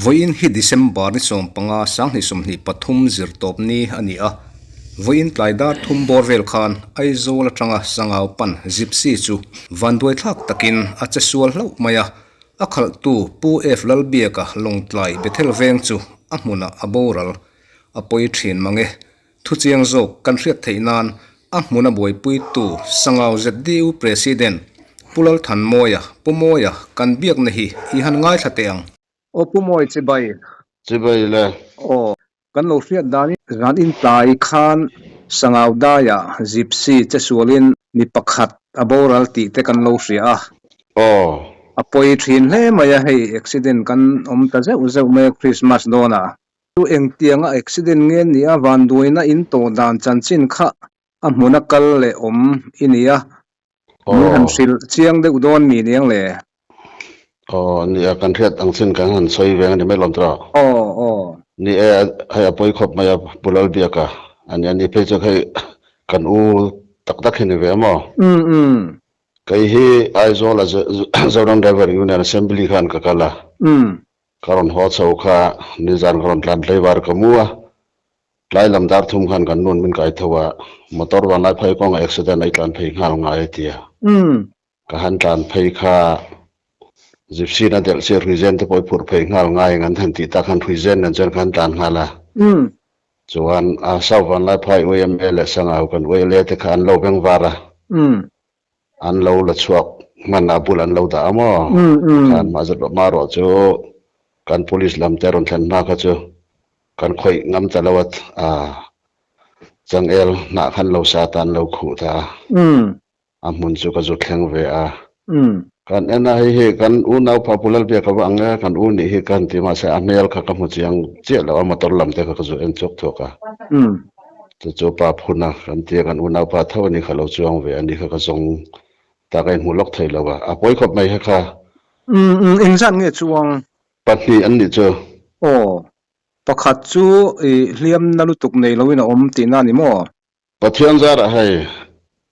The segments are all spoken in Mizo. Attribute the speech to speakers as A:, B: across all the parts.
A: Vawiin hi December ni 15 2023 zirtawp ni a ni a, vawiin tlai dar thum bawr vel khan Aizawl atanga Sangau pan Gypsy chu vanduaithlak takin a che sual hlauh mai a, a khalhtu Pu F Lalbiaka Lawngtlai Bethel veng chu a hmunah a boral a pawi thin mang e. Thuchiang zawk kan hriat theih nan a hmuna buaipuitu Sangau ZDU President Pu Lalthanmawia, Pu Mawia, kan biakna hi i han ngaithla teh ang. Aw Pu Mawi chibai.
B: Chibai le.
A: Aw, kan lo hriat danin zan intlai khan Sangau daiah Gypsy che sualin mi pakhat a boral tih te kan lo hria a.
B: Aw.
A: A pawi thin hle mai a, hei accident kan awm ta zeuh zeuh mai a Christmas dawnah. Chu engtianga accident nge ni a vanduaina in tawh dan chanchin kha a hmuna kal leh awm i ni a, min han hrilh chiang deuh dawn mi niang le?
B: Aw, ni a, kan hriat ang chin kan han sawi veng a ni mai lawm tawh.
A: Aw, aw.
B: Ni e, hei a pawi khawp mai a, Pu Lalbiaka a nia, ni phei chu hei kan u tak tak hi ni ve a maw?
A: Umm, umm.
B: Kei hi Aizawl a Zoram Driver Union Assembly khan ka kal a.
A: Umm.
B: Ka rawn haw chho kha nizan ka rawn tlan tlaivar ka mu a, tlai lam dar thum khan kan nun min kai tho a, motor vanlai phei kawngah accident a i tlan phei nghal ngai a ti a. Ka han tlan phei kha gypsy na delh chi hruizen te pawh i phurh phei nghal ngai ang an han tih tak khan hruizen nen chuan ka han tlan nghal a. Chuan a South Vanlai phai YMA leh Sangau kan YLA te kha an lo bengvar a. An lo la chhuak hman a bul an lo dah a maw? Tikhan mah zet mah erawh chu kan police lam te rawn thlen hma kha chu kan khawih ngam ta lo a, changel hnah khan lo sa ta an lo khuh ta a, a hmun chu ka zu thleng ve a. Kan en a, hei hi kan unaupa Pu Lalbiaka va ang e, kan u nih hi ka han ti mahse a hmel kha ka hmu chiang chiah lo a, motor lam te kha ka zu en chhuak thuak a. Chu chu pa phun a, kan tia kan unaupa tho a ni kha lo chuang ve a ni kha ka zawng ta ka inhmu lawk thei lo a, a pawi khawp mai kha kha.
A: Umm umm engzat nge chuang?
B: 2 an nih chu.
A: Aw, pakhat chu i hliam na lutuk nei loin a awm tihna a ni maw?
B: Pathian zarah hei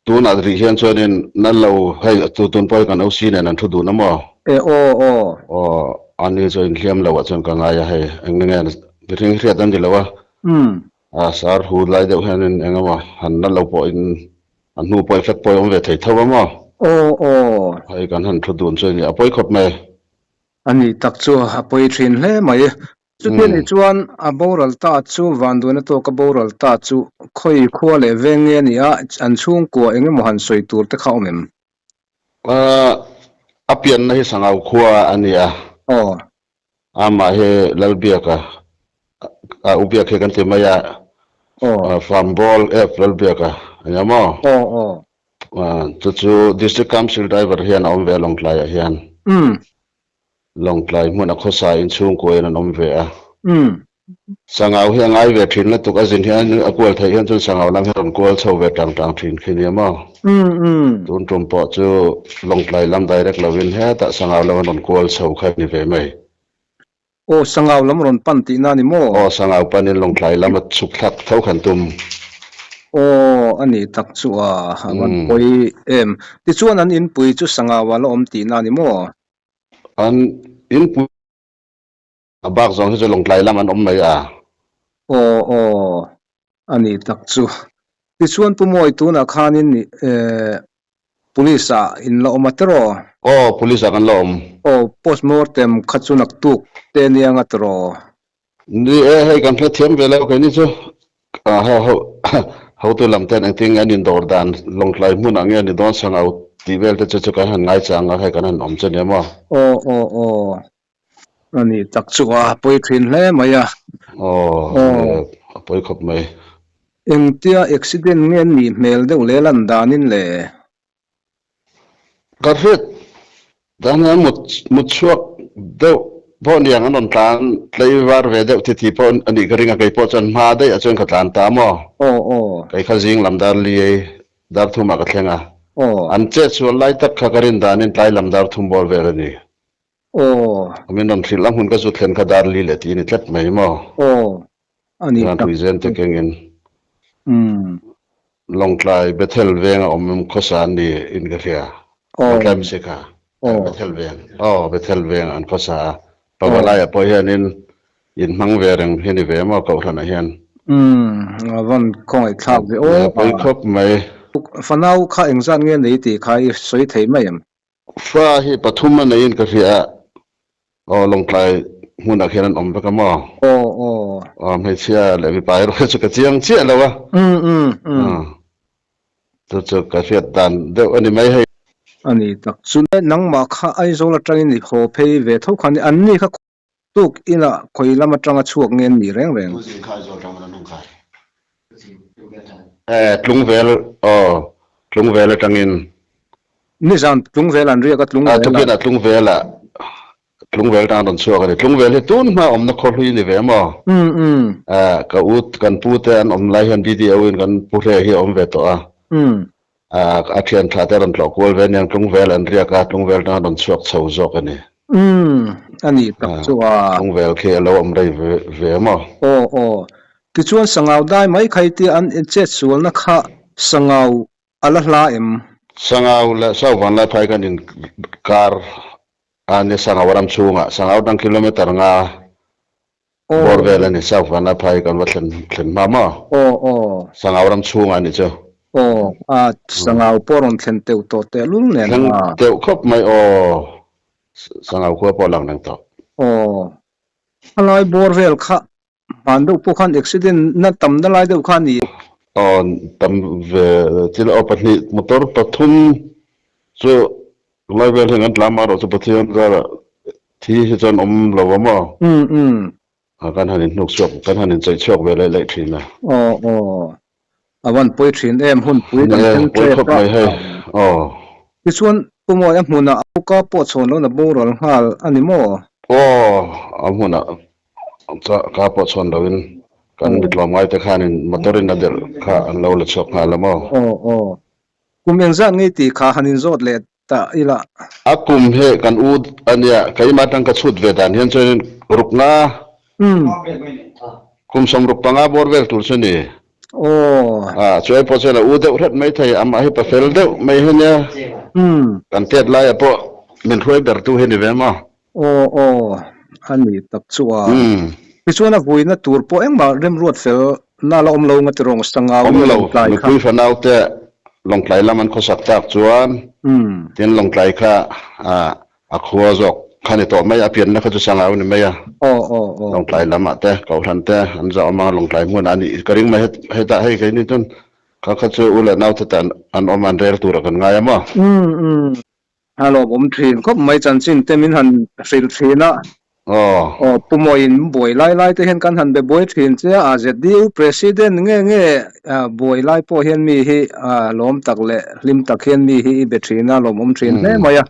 B: tunah rih hian chuanin na lo hei tu tun pawh hi kan OC nen an thu dun a maw?
A: E aw aw.
B: Aw, ani chu inhliam loh ah chuan ka ngai a hei eng nge mihring hriat an ni lo a.
A: Umm.
B: A sar hu lai deuh hianin eng emaw han na lo pawhin a hnu pawh effect pawh a awm ve thei tho a maw?
A: Aw aw.
B: Hei kan han thu dun chu a ni, a pawi khawp mai.
A: A ni tak chu a pawi thin hle mai. Chutia nih chuan a boral ta chu vanduaina tawk a boral ta chu khawi khua leh veng nge a ni a, an chhungkua eng emaw han sawi tur te kha awm em?
B: A pianna hi Sangau khua a ni a.
A: Aw.
B: Amah hi Lalbiaka, a u biak hi kan ti mai a, Farm Ball F Lalbiaka a nia maw?
A: Aw aw.
B: Chu chu District Council Driver hian a awm ve a Lawngtlaiah hian. Lawngtlai hmun a khawsa in chhungkuain an awm ve a. Sangau hi a ngai ve thin lutuk a zin hian a kual theih hian chuan Sangau lam hi a rawn kual chho ve tang tang thin khi nia maw? Tun tum pawh chu Lawngtlai lam direct lovin hetah Sangau lam an rawn kual chho kha ni ve mai.
A: Aw Sangau lam rawn pan tihna ni maw?
B: Aw Sangau panin Lawngtlai lam a chhuk thlak tho khan tum.
A: Aw a nih tak chu a a van pawi em. Tichuan an inpui chu Sangau ah la awm tihna ni maw?
B: An inpui. A bak zawng hi chu Lawngtlai lam an awm mai a.
A: Aw aw, a nih tak chu. Tichuan Pu Mawi tunah khanin eh Police ah in la awm a tiraw?
B: Aw, Police ah kan la awm.
A: Aw, post mortem kha chu naktuk te nia nga tiraw?
B: Ni e, hei kan hrethiam ve lo keini chu. Ho ho hotu lam ten engtin nge an indawr dan Lawngtlai hmun ah nge ni dawn sangau tih vel te chu chu kan han ngaichang a, hei kan han awm chu nia maw?
A: Aw aw aw, A nih tak chu a pawi thin hle mai a.
B: Aw, a pawi khawp mai.
A: Engtia accident nge an nih hmel deuh leh lan danin le?
B: Ka hriat dan hian mut mut chhuak deuh pawh niang an rawn tlan tlei var ve deuh titi pawh a nih ka ring a, kei pawh chuan hma daih ah chuan ka tlan ta maw?
A: Aw aw.
B: Kei kha zing lam dar li dar thum ah ka thleng a.
A: Aw.
B: An chetsual lai tak kha ka rin danin tlai lam dar thum bawr vel a ni.
A: Aw.
B: Min rawn hrilh a hmun ka zu thlen kha dar li leh tih a ni tlat mai maw?
A: Aw. A ni
B: tak. Hrui zen te kengin.
A: Umm.
B: Lawngtlai Bethel venga awm khawsa an ni in ka hria. Lawngtlai msi kha Bethel veng aw Bethel veng an khawsa a. Pavalai ah pawh hianin in hmang ve reng hi ni ve maw Kohhran ah hian.
A: Umm a van khawngaih thlak ve aw.
B: A pawi khawp mai.
A: Fanau kha engzat nge nei tih kha i sawi thei mai em?
B: Fa hi pathum a neiin ka hria a, aw Lawngtlai hmunah khian an awm vek a maw?
A: Aw aw.
B: Aw hmeichhia leh mipa erawh hi chu ka chiang chiah lo a.
A: Umm umm umm.
B: Chu chu ka hriat dan deuh a ni mai hei.
A: A ni tak chu. Nangmah kha Aizawl atangin i haw phei ve tho khan an ni kha Tuk inah khawi lam atanga chhuak nge an ni reng reng?
B: Tuzing kha Aizawl tang an hung kai. Eh, Tlungvel, aw, Tlungvel atangin.
A: Nizan Tlungvel an riak a, Tlungvel
B: a. Tukin ah Tlungvel ah, Tlungvel tang an rawn chhuak a ni. Tlungvel hi tun hma awmna khaw hlui ni ve maw?
A: Umm, umm.
B: Eh, ka u, kan pu te an awm lai hian BDO in kan pu hre hi a awm ve tawh a.
A: Umm.
B: A thian tha te rawn tlawh kual ve aniang Tlungvel an riak a, Tlungvel tang a rawn chhuak chho zawk a ni.
A: Umm, a ni tak chu a.
B: Tlungvel khi a lo awm rei ve maw?
A: Aw aw, tichuan Sangau dai mai khai tia an chet sualna kha Sangau a la hla em?
B: Sangau leh Sauvan lai phai kan inkar a ni Sangau ram chhungah, Sangau tang kilometer nga Bawr vel a ni, South Vanlaiphai kan va thlen thlen hma maw?
A: Aw aw.
B: Sangau ram chhungah a ni chu.
A: Aw, a Sangau pawh rawn thlen teuh tawh tehlul nen a.
B: Thleng teuh khawp mai aw, Sangau khua pawh a lang reng tawh.
A: Aw, a lai bawr vel kha hman deuh pawh khan accident na tam na lai deuh kha a ni.
B: Aw, tam ve thil aw pahnih motor pathum chu Lai vel hian kan tlam a rawh chu Pathian zarah thi hi chuan awm lo a maw?
A: Umm umm.
B: A kan han inhnuk chhuak, kan han inchaih chhuak ve leh leh thin a.
A: Aw aw. A van pawi thin em, hun pui kan thleng
B: pawi
A: tep
B: khawp
A: a.
B: mai hei. Aw.
A: Tichuan Pu Mawi a hmunah a uka pawh chhawn lo na boral nghal a ni maw?
B: Aw, a hmunah ka pawh chhawn loin kan mitlawm ngaite khanin motor in a delh kha an lo la chhuak nghal a maw?
A: Aw aw. Kum engzat ngei tih kha han inzawt leh ta ila.
B: A kum hi kan u a nia, keimah atang ka chhut ve dan hian chuanin ruk nga, kum 65 bawr vel tur chu ni.
A: Aw.
B: A, chuai pawh chuan a u deuh hret mai thei, amah hi pafel deuh mai hi nia. Kan tet laia pawh min hruai ber tu hi ni ve maw?
A: Aw aw, a ni tak chu a. Tichuan a vuina tur pawh engmah remruat fel na la awm lo nga tirawng Sangau
B: Awm
A: nge
B: lo,
A: Lawngtlai kha?
B: nupui fanau te Lawngtlai lam an khawsak tak chuan tin Lawngtlai kha a khua zawk kha ni tawh mai a, a pianna kha chu Sangau ni mai a.
A: Aw aw aw.
B: Lawngtlai lamah te Kohhran te an zah awm ang a, Lawngtlai hmunah a nih ka ring mai hetah hei keini chuan kha kha chu u leh naute te an awm an rel turah kan ngai a maw?
A: A lawmawm thin khawp mai chanchin te min han hrilh thin a.
B: Aw.
A: Aw Pu Mawiin buai lai lai te hian kan han be buai thin che a, ZDU President nge nge buai lai pawh hian mi hi lawm tak leh hlim tak hian mi hi i be thin a, lawmawm thin hle mai a.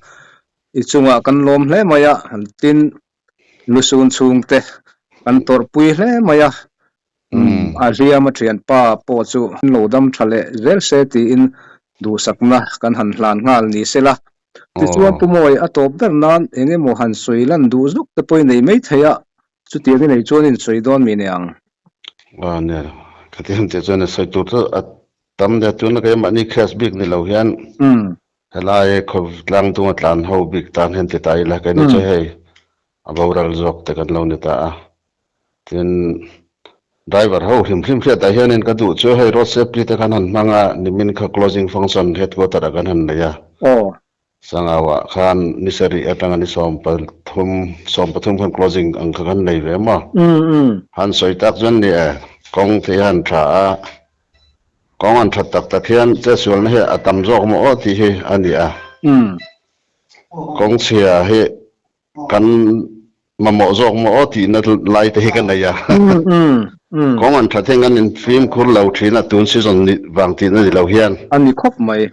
A: I chungah kan lawm hle mai a, tin lusun chhungte kan tawrhpui hle mai a. A hliam a thianpa pawh chu an lo dam tha leh zel se tiin duhsakna kan han hlan nghal ni se la. Tichuan Pu Mawi a tawp ber nan eng emaw han sawi lan duh zuk te pawhin nei mai thei a, chutiang i nei chuan in sawi dawn mi nia ang.
B: A nia, ka ti han tih chuan sawi tur chu a tam nia, tuna keimahni case bik ni lo hian helai khawtlang dunga tlan ho bik tan hian ti ta ila, keini chu hei a boral zawk te kan lo ni ta a. Tin, driver ho hlim hlim hriat ah hianin ka duh chu hei road safety te khan han hmang a, nimin kha closing function headquarter ah kan han nei a.
A: Aw.
B: Sangau ah khan ni sarih atanga ni 13, 13 khan closing ang kha kan nei ve maw?
A: Umm umm.
B: Han sawi tak chuan ni e, kawng te hi han tha a, kawng han that tak tak hian chetsualna hi a tam zawk maw aw tih hi a ni a.
A: Umm.
B: Kawng chhia hi Kan mamawh zawk maw aw tihna lai te hi ka nei a. Kawng an that hian kan infimkhur lo thin a, tun season ni vang tihna ni lo hian.
A: A ni khawp mai.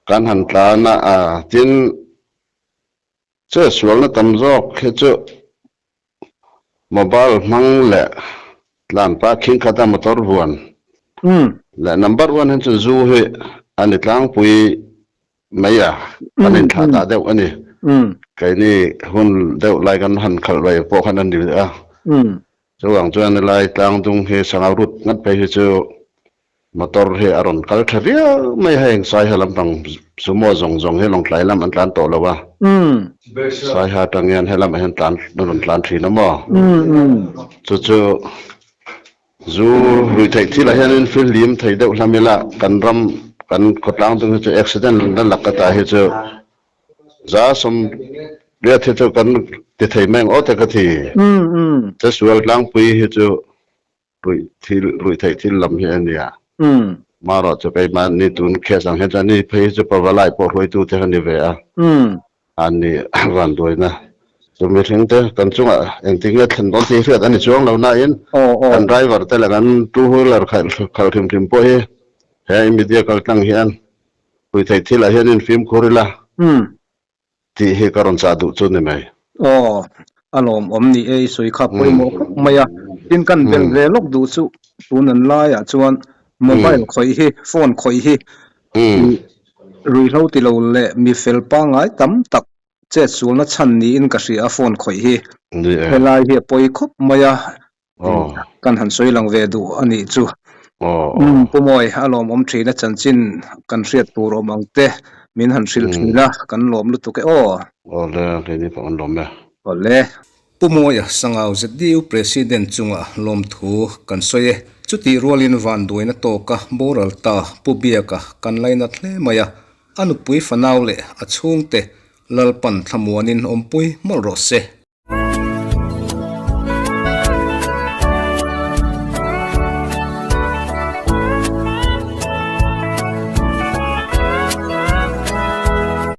B: Kan han tlan a, tin chetsualna tam zawk hi chu mobile hmang leh tlan pah khingkhat a motor vuan leh number one hian chu zu hi a ni tlangpui Mai a, kan inthlah dah deuh a ni. Keini hun deuh lai kan han khalh ve pawh khan a ni a. Chuvang chuan helai tlangdung hi sangau rut ngat phei hi chu Motor hi a rawn kal tha viau mai a, heng Saiha lampang sumo zawng zawng hi Lawngtlai lam an tlan tawh lo a, Saiha atang hian helamah hian tlan an rawn tlan thin a maw? Chu chu zu rui theih thilah hianin fihlim thei deuh hlam ila kan ram kan khawtlang chung hi chu accident la lak ata hi chu 180 hi chu kan ti thei mai ang aw te ka ti. Chesual tlangpui hi chu Ruih thil, ruih theih thil lam hi a nia. Marawh chu keimahni tun case ang hian chuan ni phei hi chu pavalai pawh hruaitu te kha ni ve a. An ni vanduaina chu mihring te kan chungah engtin nge thlen dawn tih hriat a ni chuang lo nain kan driver te leh kan two wheeler khalh hrim hrim pawh hi he media kaltlang hian ruih theih thilah hian infimkhur ila. Tih hi ka rawn chah duh chu ni mai.
A: Aw, a lawmawm ni e, i sawi kha pawimawh khawp mai a. Tin kan belh ve lawk duh chu tun an laiah chuan mobile khawih hi, phone khawih hi ruihhlo ti lo leh mi fel pangngai tam tak chet sualna chhan niin ka hria a phone khawih hi. Helai hi a pawi khawp mai a, Kan han sawi lang ve duh a nih chu. Pu Mawi, a lawmawm thin a chanchin kan hriat tur awm ang te min han hrilh thin a, kan lawm lutuk e aw.
B: Awle, keini pawh kan lawm e.
A: Awle. Pu Mawia, Sangau ZDU President chunga lawmthu kan sawi e. Chutih rualin vanduaina tawka boral ta Pu Biaka kan lainat hle mai a, a nupui fanau leh a chhungte Lalpan thlamuanin awmpui mawlh rawh se.